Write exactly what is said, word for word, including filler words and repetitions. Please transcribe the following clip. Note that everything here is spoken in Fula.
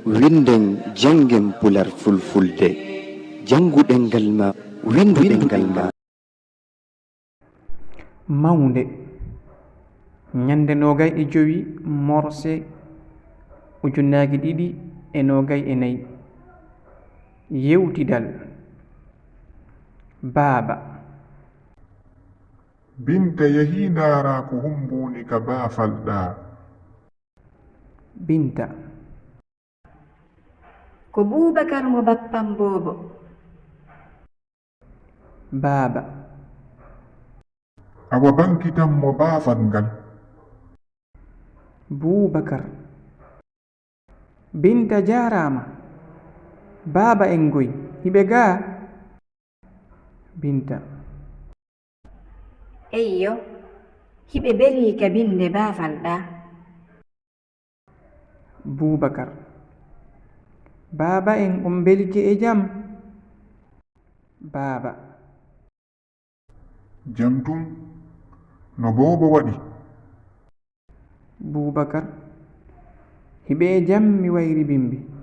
Winnden, janngen pular fulfulde. Janngu ɗemngal ma, winndu ɗemngal ma. Mawnde. Ñannde noogay e jowi morse ujunnaaji ɗiɗi e noogay e nayi. Yewtidal. Baaba. Binta yahii ndaaraa ko humbuuni ka baafal ɗaa. Binta. Ko Buubakar mo bappan boobo. Baaba. Awa bankitan mo baafal ngal. Buubakar. Binta jaaraama. Baaba en ngoy, hiɓe gaa? Binta. Eyyo, hiɓe belii ka binnde baafal ɗaa. Buubakar. Baaba en on mbelike e jam? Baaba. Jam tun, no boobo waɗi? Buubakar. Hiɓe e jam, mi wayri bimbi.